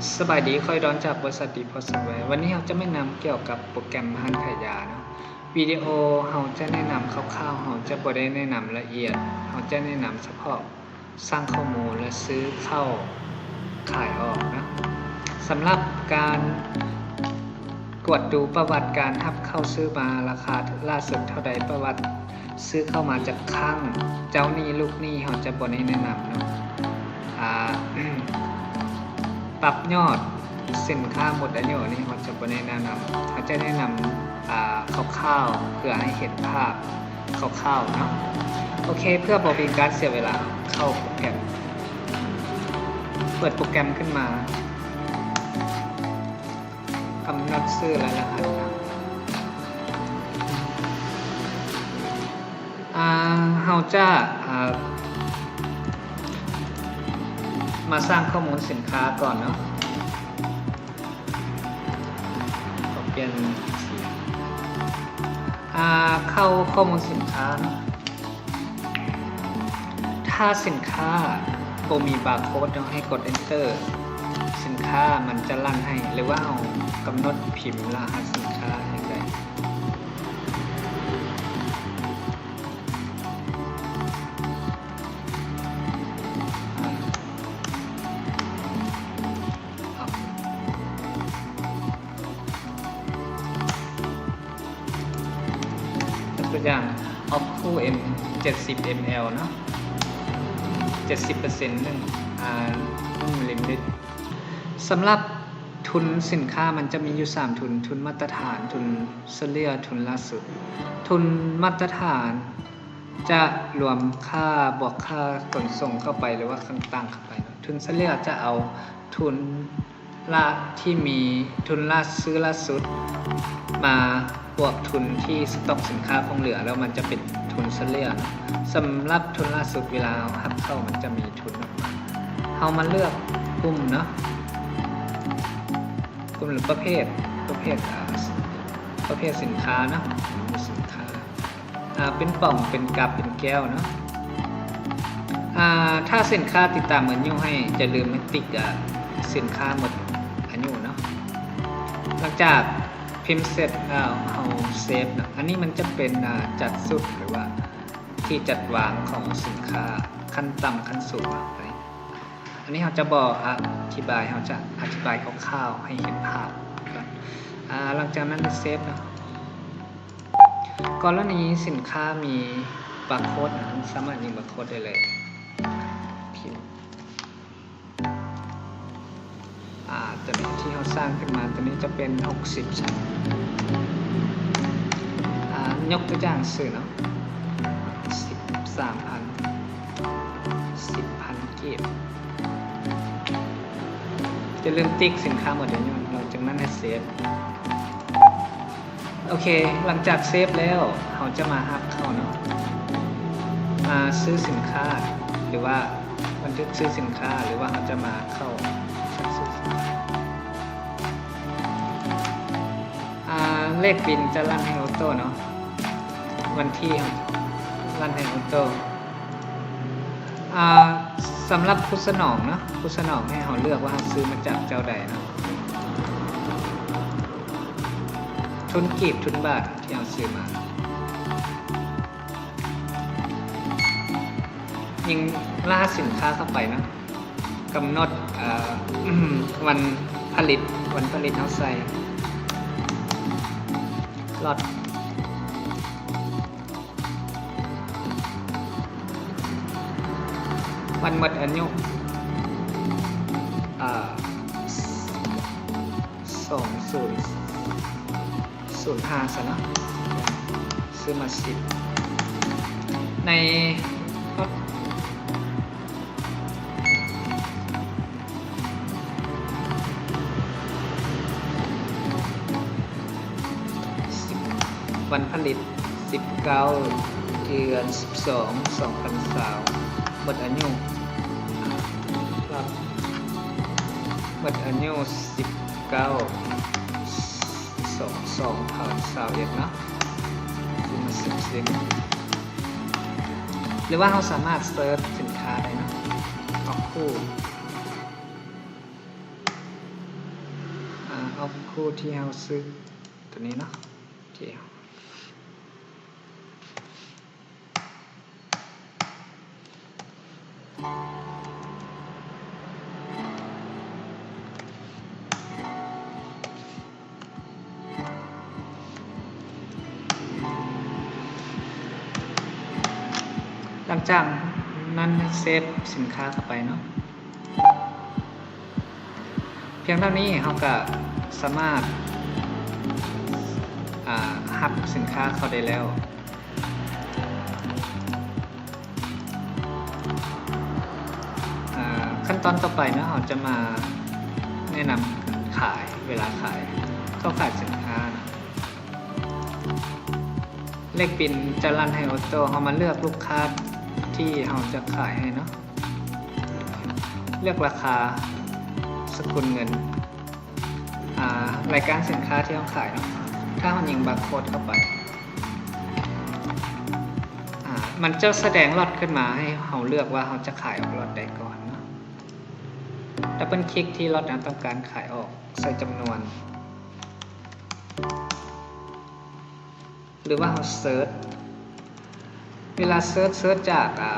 ສະບາຍດີ, ຂ້ອຍດອນຈາກບໍລິສັດດີພອດຊອບແວ. ວັນນີ້ເຮົາຈະມາແນະນຳກ່ຽວກັບໂປຣແກຣມຮ້ານຂາຍຢາເນາະ. ວິດີໂອເຮົາຈະແນະນຳຄ່າວໆ, ເຮົາຈະບໍ່ໄດ້ແນະນຳລະອຽດ, ເຮົາຈະແນະນຳສະເພາະສ້າງຂໍ້ມູນ ແລະ ຊື້ເຂົ້າຂາຍອອກເນາະ. ສຳລັບການກວດດູປະຫວັດການຮັບເຂົ້າຊື້ມາ ລາຄາລ່າສຸດເທົ່າໃດ, ປະຫວັດ ຊື້ເຂົ້າມາຈັກຄັ້ງ, ເຈົ້າໜີ້ລູກໜີ້ ເຮົາຈະບໍ່ໄດ້ແນະນຳເນາະ. ອາ ປັບຍອດສິນຄ້າໝົດອາຍຸ ອັນນີ້ເຮົາຈະບໍ່ໄດ້ແນະນຳ, ເຮົາຈະແນະນຳ ອາ ຄ່າວໆ ເພື່ອໃຫ້ເຫັນພາບຄ່າວໆເນາະ. ໂອເຄ, ເພື່ອບໍ່ເປັນການເສຍເວລາ, ເຂົ້າໂປຣແກຣມ, ເປີດໂປຣແກຣມຂຶ້ນມາ. ກຳນົດຊື່ ແລະ ລະຫັດນະ. ອາ ເຮົາຈະ ອາ ມາສ້າງຂໍ້ມູນສິນຄ້າກ່ອນເນາະ. ຂໍປ່ຽນສີ. ອາ ເຂົ້າຂໍ້ມູນສິນຄ້າເນາະ. ຖ້າສິນຄ້າບໍ່ມີບາໂຄດເນາະ ໃຫ້ກົດ Enter ສິນຄ້າມັນຈະລັນໃຫ້ ຫຼືວ່າເຮົາກຳນົດພິມລະຫັດສິນຄ້າໃຫ້ໄດ້. ຍົກຕົວຢ່າງ Opco M ເຈັດສິບ mL ເນາະ, ເຈັດສິບເປີເຊັນ ໜຶ່ງ ອາ ໜຶ່ງມິນລິລິດ. ສຳລັບທຶນສິນຄ້າມັນຈະມີຢູ່ສາມທຶນ, ທຶນມາດຕະຖານ, ທຶນສະເລ່ຍ, ທຶນລ່າສຸດ. ທຶນມາດຕະຖານຈະລວມຄ່າບວກຄ່າຂົນສົ່ງເຂົ້າໄປ ຫຼືວ່າຕ່າງໆເຂົ້າໄປເນາະ. ທຶນສະເລ່ຍຈະເອົາທຶນ ລະທີ່ມີທຶນລ່າ ຊື້ລ່າສຸດມາບວກທຶນທີ່ສະຕັອກສິນຄ້າຄົງເຫຼືອ ແລ້ວມັນຈະເປັນທຶນສະເລ່ຍ. ສຳລັບທຶນລ່າສຸດ ເວລາເຮົາຮັບເຂົ້າ ມັນຈະມີທຶນອອກມາ. ເຮົາມາເລືອກກຸ່ມເນາະ, ກຸ່ມ ຫຼື ປະເພດ, ປະເພດ ອາ ປະເພດສິນຄ້າເນາະ, ສິນຄ້າ. ອາ ເປັນປ່ອງ, ເປັນກັບ, ເປັນແກ້ວເນາະ. ອາ ຖ້າສິນຄ້າຕິດຕາມເໝິດອາຍຸໃຫ້ ຢ່າລືມໃຫ້ຕິກ ອາ ສິນຄ້າໝົດອາຍຸເນາະ. ຫຼັງຈາກພິມເສັດແລ້ວ ເຮົາເຊບເນາະ. ອັນນີ້ມັນຈະເປັນ ອາ ຈັດຊຸດ ຫຼືວ່າທີ່ຈັດວາງຂອງສິນຄ້າ ຂັ້ນຕ່ຳ ຂັ້ນສູງເນາະ. ອັນນີ້ເຮົາຈະບໍ່ອະທິບາຍ, ເຮົາຈະອະທິບາຍຄ່າວໆໃຫ້ເຫັນພາບກ່ອນ. ອາ ຫຼັງຈາກນັ້ນເຊບເນາະ. ກໍລະນີສິນຄ້າມີບາໂຄດນະ, ສາມາດຍິງບາໂຄດໄດ້ເລີຍ. ອາ ຕົວນີ້ທີ່ເຮົາສ້າງຂຶ້ນມາ, ຕົວນີ້ຈະເປັນຫົກສິບຊັ້ນ. ອາ ຍົກຕົວຢ່າງຊື່ເນາະ, ສິບສາມພັນ, ສິບພັນກີບ. ຢ່າລືມຕິກສິນຄ້າໝົດອາຍຸ, ຫຼັງຈາກນັ້ນໃຫ້ເຊບ. ໂອເຄ, ຫຼັງຈາກເຊບແລ້ວ ເຮົາຈະມາຮັບເຂົ້າເນາະ, ມາຊື້ສິນຄ້າ ຫຼືວ່າບັນທຶກຊື້ສິນຄ້າ ຫຼືວ່າເຮົາຈະມາເຂົ້າ ອາ ເລກບິນຈະລັນໃຫ້ອໍໂຕ້ເນາະ, ວັນທີລັນໃຫ້ອໍໂຕ້. ອາ ສຳລັບຜູ້ສະໜອງເນາະ, ຜູ້ສະໜອງໃຫ້ເຮົາເລືອກວ່າເຮົາຊື້ມາຈາກເຈົ້າໃດເນາະ, ທຶນກີບ, ທຶນບາດທີ່ເຮົາຊື້ມາ. ຍິງລະຫັດສິນຄ້າເຂົ້າໄປເນາະ, ກຳນົດ ເອີ ວັນຜະລິດ, ວັນຜະລິດເຮົາໃສ່, ລັອດ ວັນໝົດອາຍຸ ເອີ ສອງສູນສູນຫ້າ ຊັ້ນເນາະ, ຊື້ມາສິບ ໃນ ວັນຜະລິດ ສິບເກົ້າ ເດືອນສິບສອງ ສອງພັນຊາວ, ໝົດອາຍຸ ໝົດອາຍຸ ສິບເກົ້າ ສອງ ສອງພັນຊາວເອັດເນາະ, ມາສິບ ສິບ ຫຼືວ່າເຮົາສາມາດເສີດສິນຄ້າໄດ້ເນາະ, ອອກຄູ່. ເອົາຄູ່ທີ່ເຮົາຊື້ຕົວນີ້ເນາະ ໂອເຄ. ຫຼັງຈາກນັ້ນເຊບສິນຄ້າເຂົ້າໄປເນາະ. ພຽງເທົ່ານີ້ເຮົາກະສາມາດ ອາ ຮັບສິນຄ້າເຂົ້າໄດ້ແລ້ວ. ອາ ຂັ້ນຕອນຕໍ່ໄປເນາະ ເຮົາຈະມາແນະນຳຂາຍ ເວລາຂາຍ ເຂົ້າຂາຍສິນຄ້າ. ເລກບິນຈະລັນໃຫ້ໂອໂຕ ເຮົາມາເລືອກລູກຄ້າທີ່ເຮົາຈະຂາຍໃຫ້ເນາະ. ເລືອກລາຄາ ສະກຸນເງິນ ອາ ລາຍການສິນຄ້າທີ່ເຮົາຂາຍເນາະ. ຖ້າເຮົາຍິງບາໂຄດເຂົ້າໄປ ອາ ມັນຈະສະແດງລັອດຂຶ້ນມາໃຫ້ເຮົາເລືອກວ່າເຮົາຈະຂາຍອອກລັອດໃດກ່ອນເນາະ. ດັບເບິນຄລິກທີ່ລັອດທີ່ເຮົາຕ້ອງການຂາຍອອກ ໃສ່ຈຳນວນ ຫຼືວ່າເຮົາເສີດ ເວລາເສີດ ເສີດຈາກ ອາ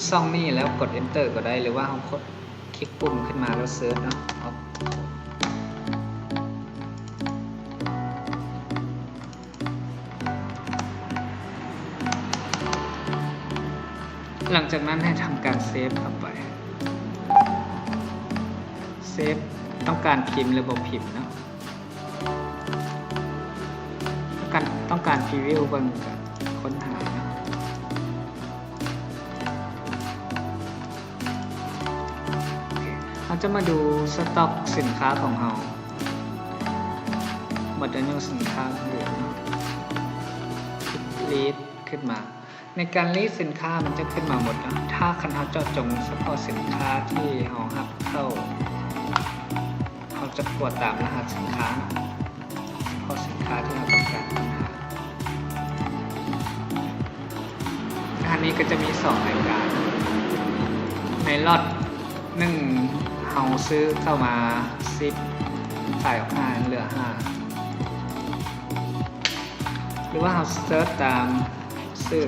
ຊ່ອງນີ້ແລ້ວກົດ Enter ກໍໄດ້ ຫຼືວ່າເຮົາກົດຄລິກປຸ່ມຂຶ້ນມາແລ້ວເສີດເນາະ. ຫຼັງຈາກນັ້ນໃຫ້ທຳການເຊບເຂົ້າໄປ ເຊບ ຕ້ອງການພິມ ຫຼືບໍ່ພິມເນາະ. ຕ້ອງການ ຕ້ອງການພຣີວິວເບິ່ງ ກະຄົ້ນຫາເນາະ. ໂອເຄ ເຮົາຈະມາດູສະຕັອກສິນຄ້າຂອງເຮົາ ໝົດອາຍຸສິນຄ້າເຫຼືອເນາະ. ຄລິກ delete ຂຶ້ນມາ. ໃນການ list ສິນຄ້າມັນຈະຂຶ້ນມາໝົດເນາະ. ຖ້າຄັນເຮົາເຈາະຈົງສະເພາະສິນຄ້າທີ່ເຮົາຮັບເຂົ້າ ເຮົາຈະກວດຕາມລະຫັດສິນຄ້າ ສະເພາະສິນຄ້າທີ່ເຮົາຕ້ອງການຄົ້ນຫາ. ອັນນີ້ກໍຈະມີສອງລາຍການ ໃນລັອດໜຶ່ງເຮົາຊື້ເຂົ້າມາສິບ ຂາຍອອກຫ້າ ເຫຼືອຫ້າ ຫຼືວ່າເຮົາເສີດຕາມ ຊື່.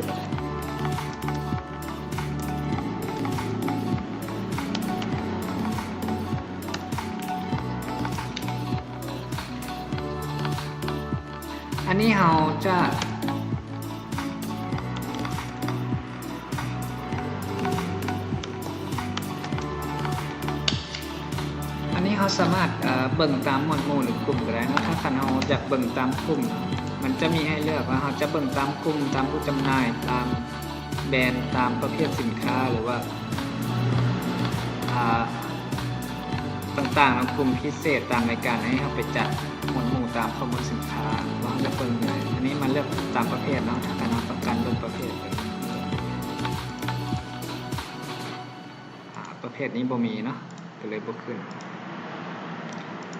ອັນນີ້ເຮົາຈະ ອັນນີ້ເຮົາສາມາດ ເອີ ເບິ່ງຕາມໝວດໝູ່ ຫຼື ກຸ່ມກໍໄດ້ເນາະ. ຖ້າຄັນເຮົາຢາກເບິ່ງຕາມກຸ່ມ ມັນຈະມີໃຫ້ເລືອກວ່າເຮົາຈະເບິ່ງຕາມກຸ່ມ, ຕາມຜູ້ຈຳໜ່າຍ, ຕາມແບຣນ, ຕາມປະເພດສິນຄ້າ ຫຼືວ່າ ອາ ຕ່າງໆເນາະ, ກຸ່ມພິເສດ, ຕາມລາຍການ, ໃຫ້ເຮົາໄປຈັດໝວດໝູ່ຕາມຂໍ້ມູນສິນຄ້າ ວ່າເຮົາຈະເບິ່ງແນວໃດ. ອັນນີ້ມາເລືອກຕາມປະເພດເນາະ, ຖ້າຄັນເຮົາຕ້ອງການເບິ່ງປະເພດ ອາ ປະເພດນີ້ບໍ່ມີເນາະ ກໍເລີຍບໍ່ຂຶ້ນ.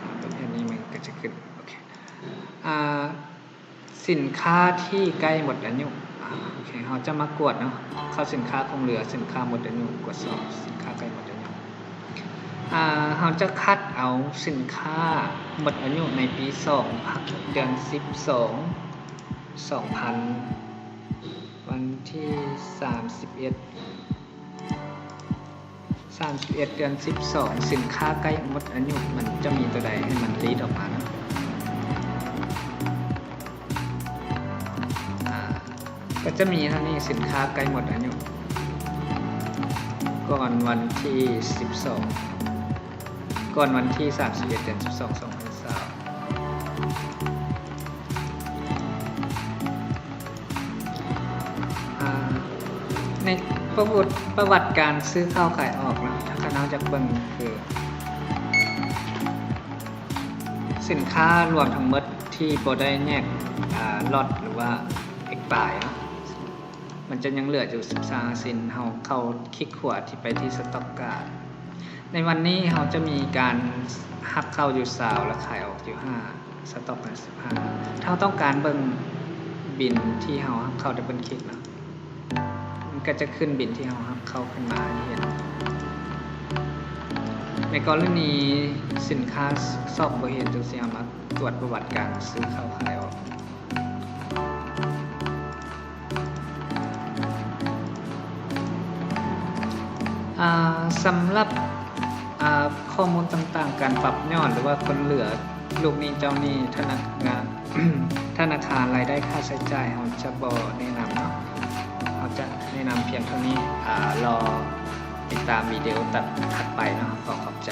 ອາ ປະເພດນີ້ມັນກໍຈະຂຶ້ນ. ໂອເຄ ອາ ສິນຄ້າທີ່ໃກ້ໝົດອາຍຸ. ອາ ໂອເຄ ເຮົາຈະມາກວດເນາະ, ເຂົ້າສິນຄ້າຄົງເຫຼືອ, ສິນຄ້າໝົດອາຍຸ, ກວດສອບສິນຄ້າໃກ້ໝົດອາຍຸ. ອາ ເຮົາຈະຄັດເອົາສິນຄ້າໝົດອາຍຸໃນປີສອງ ເດືອນສິບສອງ ສອງພັນ ວັນທີສາມສິບເອັດ ສາມສິບເອັດ ເດືອນສິບສອງ ສິນຄ້າໃກ້ໝົດອາຍຸ ມັນຈະມີຕົວໃດໃຫ້ມັນລີດອອກມາເນາະ. ອາ ກໍຈະມີເທົ່ານີ້ ສິນຄ້າໃກ້ໝົດອາຍຸ ກ່ອນວັນທີສິບສອງ ກ່ອນວັນທີສາມສິບເອັດ ເດືອນສິບສອງ ສອງພັນຊາວ. ອາ ໃນປະຫວັດ ປະຫວັດການຊື້ເຂົ້າຂາຍອອກເນາະ, ຖ້າຄັນເຮົາຢາກເບິ່ງ ຄື ສິນຄ້າລວມທັງໝົດທີ່ບໍ່ໄດ້ແຍກ ອາ ລັອດ ຫຼືວ່າ expire ເນາະ, ມັນຈະຍັງເຫຼືອຢູ່ສິບສາມຊິນ. ເຮົາເຂົ້າຄລິກຂວາທີ່ໄປທີ່ stock card. ໃນວັນນີ້ເຮົາຈະມີການຮັບເຂົ້າຢູ່ຊາວ ແລະ ຂາຍອອກຢູ່ຫ້າ ສະຕັອກນັ້ນສິບຫ້າ. ຖ້າເຮົາຕ້ອງການເບິ່ງບິນທີ່ເຮົາຮັບເຂົ້າ ດັບເບິນຄລິກເນາະ, ມັນກໍຈະຂຶ້ນບິນທີ່ເຮົາຮັບເຂົ້າຂຶ້ນມາໃຫ້ເຫັນ. ໃນກໍລະນີສິນຄ້າຊອກບໍ່ເຫັນ ຈັ່ງຊີ້ ເຮົາມາຕວດປະຫວັດການຊື້ເຂົ້າຂາຍອອກ. ອາ ສຳລັບ ອາ ຂໍ້ມູນຕ່າງໆ ການປັບຍອດ ຫຼືວ່າຄົນເຫຼືອ ລູກໜີ້ເຈົ້າໜີ້ ທະນາຄານ ທະນາຄານ ລາຍໄດ້ ຄ່າໃຊ້ຈ່າຍ ເຮົາຈະບໍ່ແນະນຳເນາະ, ເຮົາຈະແນະນຳພຽງເທົ່ານີ້. ອາ ລໍຕິດຕາມວິດີໂອຕັດ ຖັດໄປເນາະ. ຂໍຂອບໃຈ.